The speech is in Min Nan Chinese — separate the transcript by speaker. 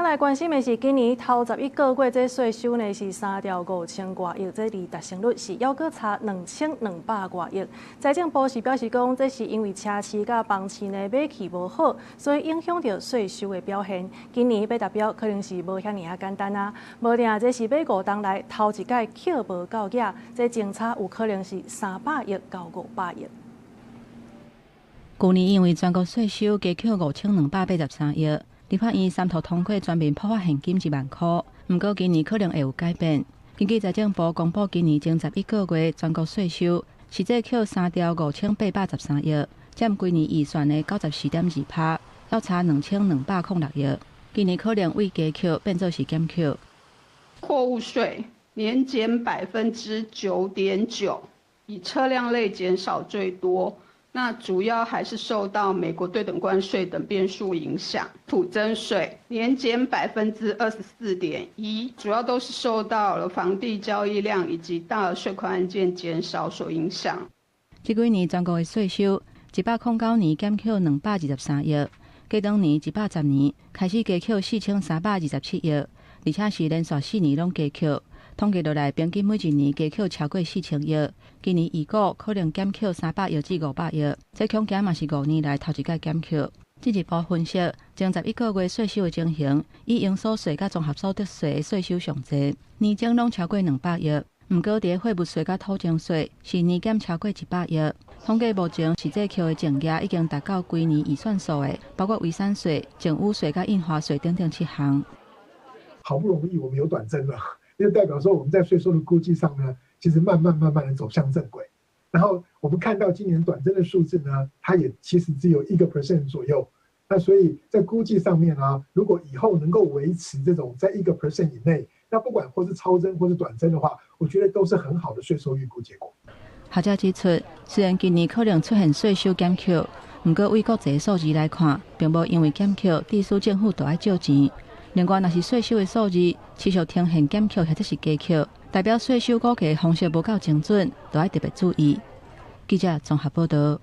Speaker 1: 咱來關心的是，今年頭11個月這稅收呢是3兆5000外億，這離達成率是猶閣差2200外億。財政部是表示講，這是因為車市佮房市呢景氣無好，所以影響著稅收的表現。今年欲達標可能是無遐爾仔簡單啊，無定這是欲5冬來頭一擺扣無夠額，這增差有可能是300億到500億。
Speaker 2: 舊年因為全國稅收加扣5283億。立法院三讀通過全面普發現金1萬箍，毋過今年可能會有改變。根據財政部公布，今年前11個月全國稅收實際扣3兆5813億，佔規年預算的94.2%，猶差2206億。今年可能為加扣變做是減扣。
Speaker 3: 貨物稅年減9.9%，以車輛類減少最多。那主要還是受到美國對等關稅等變數影響。土增稅年減24.1%，主要都是受到了房地交易量以及大額稅款案件減少所影響。
Speaker 2: 這幾年全國的稅收，109年減扣223億，過當年110年開始加扣4327億，而且是連續4年攏加扣。統計落來，平均每一年加扣超過4000億。今年預估可能減扣300億至500億，這恐驚嘛是5年來頭一擺減扣。經濟部分析，前11個月稅收的情形，以營所稅佮綜合所得稅的稅收上濟，年增攏超過200億。毋過，佇貨物稅佮土增稅是年減超過100億。統計目前實際扣的淨額已經達到規年預算數的，包括遺產稅、贈與稅佮印花稅等等七項。
Speaker 4: 好不容易我們有短增了。就代表說我們在稅收的估計上呢，其實慢慢慢慢的走向正軌。然後我們看到今年短增的數字呢，它也其實只有1% 左右。那所以在估計上面呢，如果以後能夠維持這種在1% 以內，那不管或是超增或是短增的話，我覺得都是很好的稅收預估結果。
Speaker 2: 學者指出，雖然今年可能出現稅收減扣，毋過對國際數字來看，並無因為減扣，致使政府就愛借錢。另外，若是稅收的數字持續呈現減扣或者是加扣，代表稅收估計方式無夠精準，就愛特別注意。記者綜合報道。